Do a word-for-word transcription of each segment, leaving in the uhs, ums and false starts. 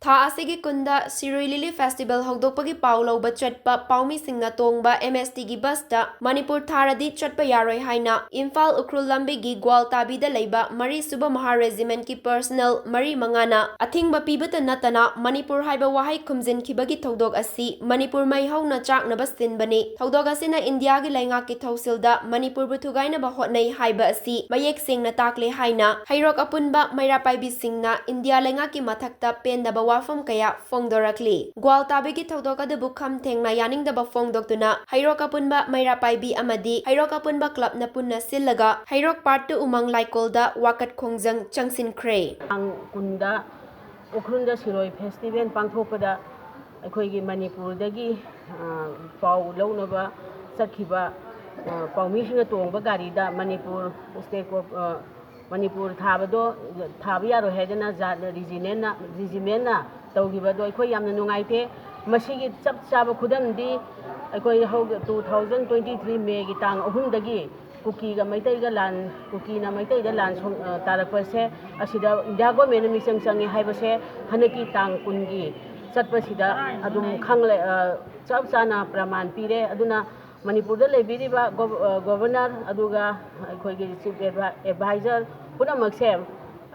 ꯊꯥ ꯑꯁꯤꯒꯤ ꯀꯨꯟꯗ ꯁꯤꯔꯨꯏ ꯂꯤꯂꯤ ꯐꯦꯁꯇꯤꯚꯦꯜ ꯍꯧꯗꯣꯛꯄꯒꯤ ꯄꯥꯎ ꯂꯧꯕ ꯆꯠꯄ ꯄꯥꯎꯃꯤꯁꯤꯡꯅ ꯇꯣꯡꯕ ꯑꯦꯝ ꯑꯦꯁ ꯇꯤꯒꯤ ꯕꯁꯇ ꯃꯅꯤꯄꯨꯔ ꯊꯥꯔꯗꯤ ꯆꯠꯄ ꯌꯥꯔꯣꯏ ꯍꯥꯏꯅ ꯏꯝꯐꯥꯜ ꯎꯈ꯭ꯔꯨꯜ ꯂꯝꯕꯤꯒꯤ ꯒ꯭ꯋꯥꯜꯇꯥꯕꯤꯗ ꯂꯩꯕ ꯃꯔꯤꯁꯨꯕ ꯃꯍꯥ ꯔꯦꯖꯤꯃꯦꯟꯠꯀꯤ ꯄꯔꯁꯅꯦꯜ ꯃꯔꯤ ꯃꯉꯥꯅ ꯑꯊꯤꯡꯕ ꯄꯤꯕꯇ ꯅꯠꯇꯅ ꯃꯅꯤꯄꯨꯔ ꯍꯥꯏꯕ ꯋꯥꯍꯩ ꯈꯨꯝꯖꯤꯟꯈꯤꯕꯒꯤ ꯊꯧꯗꯣꯛ ꯑꯁꯤ ꯃꯅꯤꯄꯨꯔ ꯃꯩ ꯍꯧꯅ ꯆꯥꯛꯅꯕ ꯁꯤꯟꯕꯅꯤ꯫ ꯊꯧꯗꯣꯛ ꯑꯁꯤꯅ ꯏꯟꯗꯤꯌꯥꯒꯤ ꯂꯩꯉꯥꯛꯀꯤ ꯊꯧꯁꯤꯜꯗ ꯃꯅꯤꯄꯨꯔꯕꯨ ꯊꯨꯒꯥꯏꯅꯕ ꯍꯣꯠꯅꯩ ꯍꯥꯏꯕ ꯑꯁꯤ ꯃꯌꯦꯛ ꯁꯦꯡꯅ ꯇꯥꯛꯂꯦ ꯍꯥꯏꯅ ꯍꯩꯔꯣꯛ ꯑꯄꯨꯟꯕ ꯃꯩꯔꯥ ꯄꯥꯏꯕꯤꯁꯤꯡꯅ ꯏꯟꯗꯤꯌꯥ ꯂꯩꯉꯥꯛꯀꯤ ꯃꯊꯛꯇ ꯄꯦꯟꯗꯕ ꯋꯥꯐꯝ ꯀꯌꯥ ꯐꯣꯡꯗꯣꯔꯛꯂꯤ꯫ ꯒ꯭ꯋꯥꯜꯇꯥꯕꯤꯒꯤ ꯊꯧꯗꯣꯛ ꯑꯗꯨꯕꯨ ꯈꯝ ꯊꯦꯡꯅ ꯌꯥꯅꯤꯡꯗꯕ ꯐꯣꯡꯗꯣꯛꯇꯨꯅ ꯍꯩꯔꯣꯛ ꯑꯄꯨꯟꯕ ꯃꯩꯔꯥ ꯄꯥꯏꯕꯤ ꯑꯃꯗꯤ ꯍꯩꯔꯣꯛ ꯑꯄꯨꯟꯕ ꯀ꯭ꯂꯕꯅ ꯄꯨꯟꯅ ꯁꯤꯜꯂꯒ ꯍꯩꯔꯣꯛ ꯄꯥꯔꯠ ꯇꯨ ꯎꯃꯪ ꯂꯥꯏꯀꯣꯜꯗ ꯋꯥꯀꯠ ꯈꯣꯡꯖꯪ ꯆꯪꯁꯤꯟꯈ꯭ꯔꯦ꯫ ꯇꯥꯡ ꯀꯨꯟꯗ ꯎꯈ꯭ꯔꯨꯜꯗ ꯁꯤꯔꯣꯏ ꯐꯦꯁꯇꯤꯚꯦꯜ ꯄꯥꯡꯊꯣꯛꯄꯗ ꯑꯩꯈꯣꯏꯒꯤ ꯃꯅꯤꯄꯨꯔꯗꯒꯤ, ꯑ, ꯄꯥꯎ ꯂꯧꯅꯕ ꯆꯠꯈꯤꯕ, ꯑ, ꯄꯥꯎꯃꯤꯁꯤꯡꯅ ꯇꯣꯡꯕ ꯒꯥꯔꯤꯗ ꯃꯅꯤꯄꯨꯔ ꯁ꯭ꯇꯦꯠ ꯒꯣꯚ-, ꯑ, ꯃꯅꯤꯄꯨꯔ ꯊꯥꯕꯗꯣ ꯊꯥꯕ ꯌꯥꯔꯣꯏ ꯍꯥꯏꯗꯅ ꯖꯥꯠ ꯔꯤꯖꯤꯅꯦꯜꯅ, ꯔꯤꯖꯤꯃꯦꯟꯅ ꯇꯧꯈꯤꯕꯗꯣ ꯑꯩꯈꯣꯏ ꯌꯥꯝꯅ ꯅꯨꯡꯉꯥꯏꯇꯦ꯫ ꯃꯁꯤꯒꯤ ꯆꯞ ꯆꯥꯕ ꯈꯨꯗꯝꯗꯤ ꯑꯩꯈꯣꯏ ꯍꯧ-, two thousand twenty three May ꯒꯤ ꯇꯥꯡ ꯑꯍꯨꯝꯗꯒꯤ ꯀꯨꯀꯤꯒ ꯃꯩꯇꯩꯒ ꯂꯥꯟ, ꯀꯨꯀꯤꯅ ꯃꯩꯇꯩꯗ ꯂꯥꯟ ꯁꯣꯛ-, ꯑ, ꯇꯥꯔꯛꯄꯁꯦ, ꯑꯁꯤꯗ ꯏꯟꯗꯤꯌꯥ ꯒꯣꯔꯃꯦꯟꯅ ꯃꯤꯆꯪ ꯆꯪꯉꯦ ꯍꯥꯏꯕꯁꯦ ꯍꯟꯗꯛꯀꯤ ꯇꯥꯡ ꯀꯨꯟꯒꯤ ꯆꯠꯄꯁꯤꯗ ꯑꯗꯨꯝ ꯈꯪꯂꯦ, ꯑ, ꯆꯞ ꯆꯥꯅ ꯄ꯭ꯔꯃꯥꯟ ꯄꯤꯔꯦ꯫ ꯑꯗꯨꯅ ꯃꯅꯤꯄꯨꯔꯗ ꯂꯩꯕꯤꯔꯤꯕ ꯒꯣꯚ-, ꯑ, ꯒꯣꯚꯔꯅꯔ ꯑꯗꯨꯒ ꯑꯩꯈꯣꯏꯒꯤ ꯆꯤꯐ ꯑꯦꯗꯚꯥ-, ꯑꯦꯗꯚꯥꯏꯖꯔ ꯄꯨꯝꯅꯃꯛꯁꯦ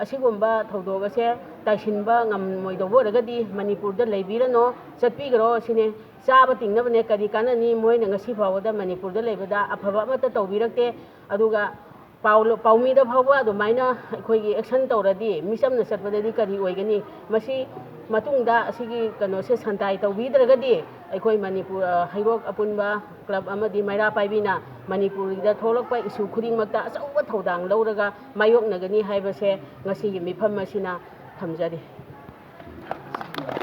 ꯑꯁꯤꯒꯨꯝꯕ ꯊꯧꯗꯣꯛ ꯑꯁꯦ ꯇꯥꯏꯁꯤꯟꯕ ꯉꯝꯃꯣꯏꯗꯧꯕ ꯑꯣꯏꯔꯒꯗꯤ ꯃꯅꯤꯄꯨꯔꯗ ꯂꯩꯕꯤꯔꯅꯣ, ꯆꯠꯄꯤꯈ꯭ꯔꯣ ꯁꯤꯅꯦ꯫ ꯆꯥꯕ ꯇꯤꯡꯅꯕꯅꯦ ꯀꯔꯤ ꯀꯥꯟꯅꯅꯤ? ꯃꯣꯏꯅ ꯉꯁꯤ ꯐꯥꯎꯕꯗ ꯃꯅꯤꯄꯨꯔꯗ ꯂꯩꯕꯗ ꯑꯐꯕ ꯑꯃꯠꯇ ꯇꯧꯕꯤꯔꯛꯇꯦ꯫ ꯑꯗꯨꯒ ꯄꯥꯎ-, ꯄꯥꯎꯃꯤꯗ ꯐꯥꯎꯕ ꯑꯗꯨꯃꯥꯏꯅ ꯑꯩꯈꯣꯏꯒꯤ ꯑꯦꯛꯁꯟ ꯇꯧꯔꯗꯤ ꯃꯤꯆꯝꯅ ꯆꯠꯄꯗꯗꯤ ꯀꯔꯤ ꯑꯣꯏꯒꯅꯤ? ꯃꯁꯤ ꯃꯇꯨꯡꯗ ꯑꯁꯤꯒꯤ ꯀꯩꯅꯣꯁꯦ ꯁꯟꯗꯥꯏ ꯇꯧꯕꯤꯗ꯭ꯔꯒꯗꯤ ꯑꯩꯈꯣꯏ ꯃꯅꯤꯄꯨꯔ, ꯑ, ꯍꯩꯔꯣꯛ ꯑꯄꯨꯟꯕ ꯀ꯭ꯂꯕ ꯑꯃꯗꯤ ꯃꯩꯔꯥ ꯄꯥꯏꯕꯤꯅ ꯃꯅꯤꯄꯨꯔꯒꯤꯗ ꯊꯣꯛꯂꯛꯄ ꯏꯁꯨ ꯈꯨꯗꯤꯡꯃꯛꯇ ꯑꯆꯧꯕ ꯊꯧꯗꯥꯡ ꯂꯧꯔꯒ ꯃꯥꯌꯣꯛꯅꯒꯅꯤ ꯍꯥꯏꯕꯁꯦ ꯉꯁꯤꯒꯤ ꯃꯤꯐꯝ ꯑꯁꯤꯅ ꯊꯝꯖꯔꯤ꯫